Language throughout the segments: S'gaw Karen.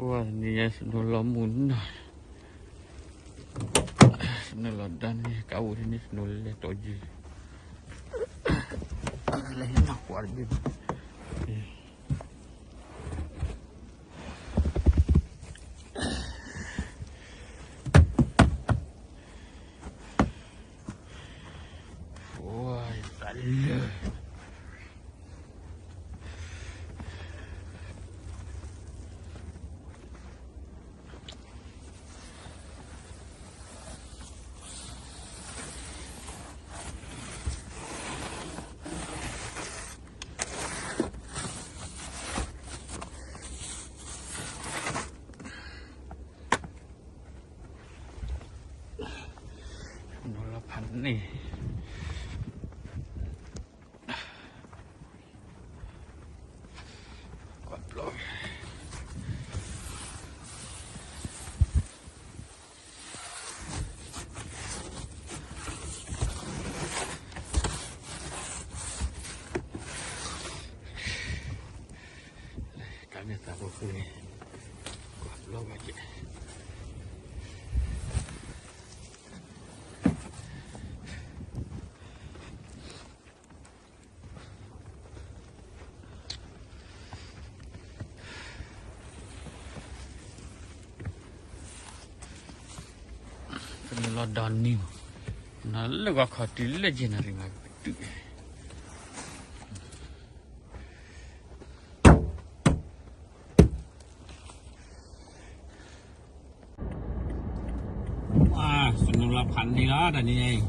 န့ၣ် ယဲ snow လီၤမုၢ်နီၤ, snow လီၤဒီနံၤ ကးအိၣ်ဒ်န့ၣ် snow လဲၤတီၤယံၤ, လဲၤဟ့ၣ်နီၢ်ကွၢ်တဘ့ၣ်ဘၣ်. နီၤလီၤဖးန့ၣ် ကွၢ်ဘျီ ကန့ၣ်သးဖိဃုန့ၣ် ကွၢ်ဘျီဘၣ်က့ၤ ပနုာ်လီၤဒီနံၤမး, နလၢဂီၤခီတုၤလၢယဲၢ်နၣ်ရံၣ်မးကတုၤ snow လီၤဖးန့ၣ်လီၤ တၢ်န့ၣ်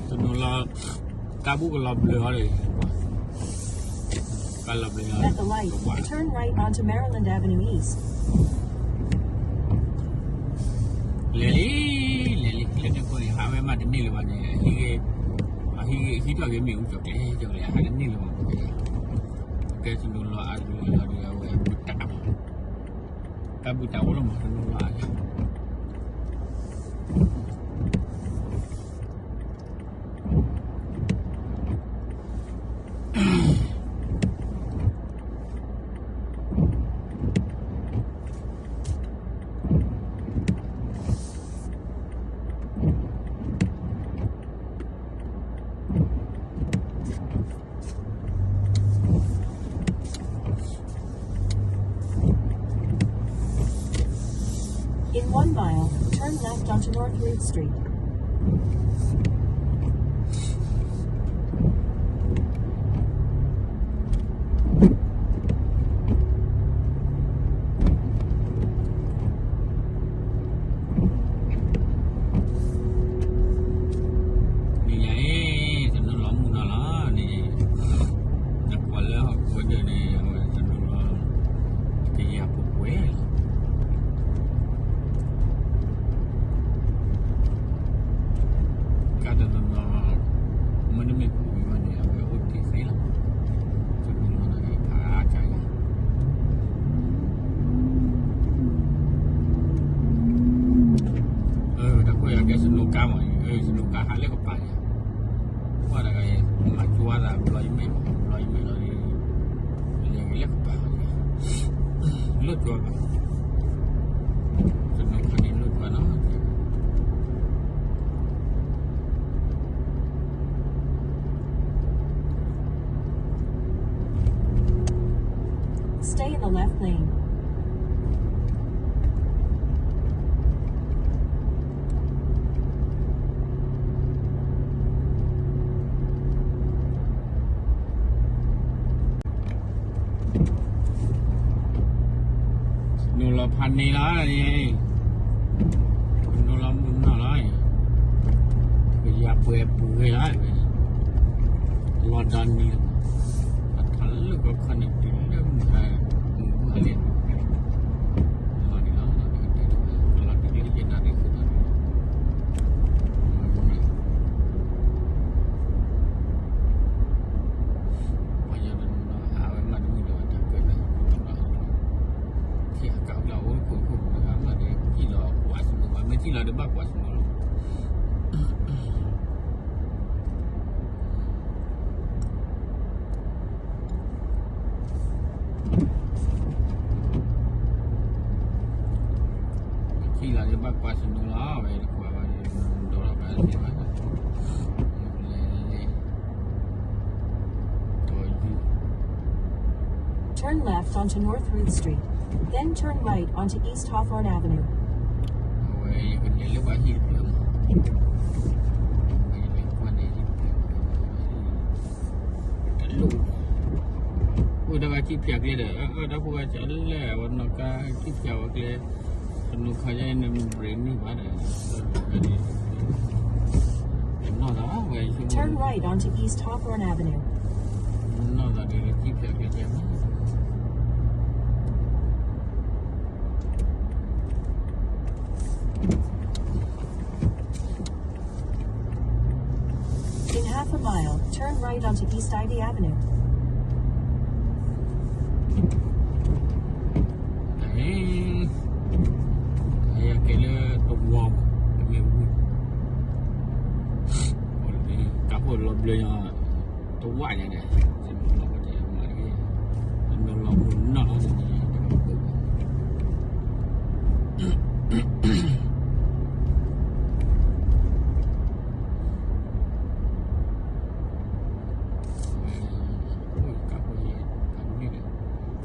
snow လီၤ ကါဘူၣ်ကလီၤဘျၢအီၤဒီး ကါလီၤဘျၢအီၤ At the light, turn right onto Maryland Avenue East. လဲၤလံ လဲၤလံ လၢန့ၣ်ဖိန့ၣ် ဟးဝဲမးတန့ၢ်လၢၤဘၣ်န့ၣ် ဟံး ဟံးထီၣ်က့ၤမ့ၣ်အူကၠီၤကျဲ ကၠီၤကျဲ ဟးတန့ၢ်လၢၤဘၣ် ကဲ snow လီၤအါတလၢလီၤဒီး အဝဲဘူၣ်တၢ် ကါဘူၣ်တၢ်အိၣ်လီၤမး snow လီၤအါ In one mile, turn left onto North Root Street. န့ၣ်ယၤအံၤ snow လီၤမုၢ်နီၤလီၤန့ၣ် နကွၢ်လၢဟီၣ်ခိၣ်ဝဲဒၣ်န့ၣ် အဝဲ snow လီၤ ကယၤပှဲၤပှဲၤလီၤ ကါတနီၤနီၤ မ့တမ့ၢ်ပူၤဝံၤဘၣ်န့ၣ် အဝဲအိၣ်တ့ၢ်သ့လီၤ snow လီၤဒီးဖးကါယၤ တၢ်ကွၢ်ယၤကဲ snow ကါမး snow ကါဟးလၢကပၤန့ၣ် ကွၢ်တဂၤအံၤ မၤကၠွါသးဘျီယမဲာ် ဘျီယမဲာ်လီၤ လဲၤက့ၤလၢကပၤ လၢကၠွါဘၣ် snow ခါန့ၣ်လၢကၠွါနီၤ Stay in the left lane. နူလီၤဖးန့ၣ်လီၤန့ၣ်, နူလီၤမုၢ်နီၢ်လီၤ, ကယၤပှဲၤပူၤဂ့ၤလီၤ, လီၤဒီးနံၤလီၤ, အထးလၢကီၢ်ခီန့ၣ် တုၤလၢမုၢ်ဟါ, မုၢ်ဟါလံ, လီၤန့ၣ်လီၤ, ကလီၤတုၤလၢယဲၢ်နၣ်ရံၣ်ဃုနၣ်ရံၣ် ပှၤညီတနီၤနီၤ ဟးဝဲမးတမုာ်လၢၤဘၣ် တၢ်ကၢၢ်န့ၣ်, ထံၣ်အကါအိၣ်လၢအအိၣ်ခိၣ်ခိၣ်မး မ့ၢ်ထံၣ်လီၤကွၢ်စနိဘၣ်, မ့ၢ်ထံၣ်လီၤဒီးဘၣ်ကွၢ်စနိလီၤ. ကွၢ်စနိလီၤ ဝဲတကွၢ်ဘၣ်ဒီး ဒိးထီၣ်ဘၣ်သ့ၣ်ဘၣ်, လဲၤလဲၤ, ဒီးယူၤ Turn left onto North Ruth Street, then turn right onto East Hawthorne Avenue. အဝဲယကလဲၤလၢပှၤဟံၣ်တဖျၢၣ်မး, ယလဲၤကွၢ်န့ၣ်ဟံၣ်တဖျၢၣ်မး, တလိၣ်, အိၣ်တၢ်ဘၣ်ကံၣ်ဖျါကျဲဒီး အတၢ်ဖိဂၤစးလဲၣ် အဝဲနီၢ်ကါကံၣ်ဖျါဝဲကျဲ, တနီၤခါယဲန့ၣ် brake န့ၢ်ဘၣ်ဒီး နီၢ်သးဝဲ Turn right onto East Hawthorne Avenue. နီၢ်သးဒီးကံၣ်ဖျါကျဲ In half a mile, turn right onto East Ivy Avenue. အကဲလၢတဝီ, တမ့ၢ်ဝံၤ, ကးဖိလီၤဘျၢညါ, တဝၣ်ညါန့ၣ်, လီၤမုၢ်နီၢ်လီၤန့ၣ် ကးဖိ, ကးဖိန့ၣ်,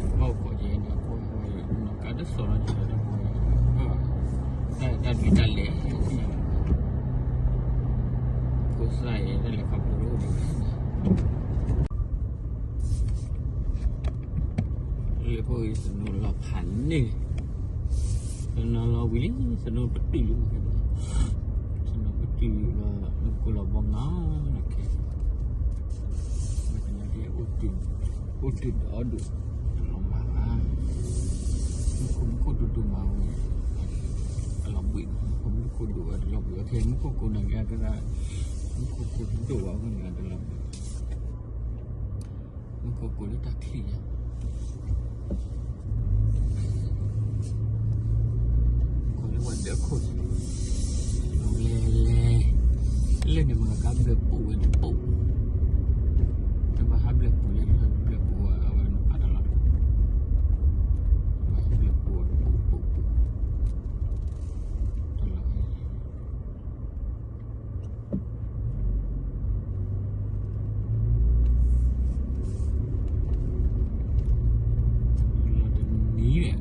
ဘၣ်အိၣ်ခိးကဲန့ၣ် အဖိ, နီၢ်ကါတစီၢ်လီၤန့ၣ် တၢ်ဒုးတၢ်လဲၤ, ဖိစၢ်အံၤ တၢ်လဲၤခီဖျိတအိၣ်ဒံးဘၣ်. လၢဖိအံၤ စနိလီၤဖးန့ၢ်, စနိလီၤဝံၤလံ, စနိပတုာ်လံ, စနိပတုာ်လီၤ, မုၢ်ကိၢ်လီၤဘီနီၤလီၤခဲ, မ့ၢ်ကညီကဲ အိၣ်တုာ်ဒီးအီၣ်ဒိၣ်, တလီၤမၢ်ဘၣ်, မူခိၣ်မူခိၣ်ဒိၣ်ဒိၣ်မးဝဲ, အလီၤဘှံး, မူခိၣ်မူခိၣ်ဒိၣ်ဝဲတလီၤဘှံး, ခဲမူခိၣ်ကိးနၤက့ၤတၢ်, မူခိၣ်ကိးဒိၣ်ဝဲမ့ၢ်တလီၤဘှံး မူခိၣ်ကိးလၢတၢ်ချံၣ်ညါ, ကိးလၢပှၤဒၢးခိၣ်, လဲၤလဲၤ, လၢန့ၣ် မ့ၢ်ကါဘျၢပူၤဝဲတပူၤ, တဘၣ်ဟးဘျၢပူၤလၢ ဘျၢပူၤဝဲ အဝဲနပာ်တလီၤ, ဘျၢပူၤဝဲတပူၤပူၤပူၤ, တလီၤ လီၤတနံၤဝဲ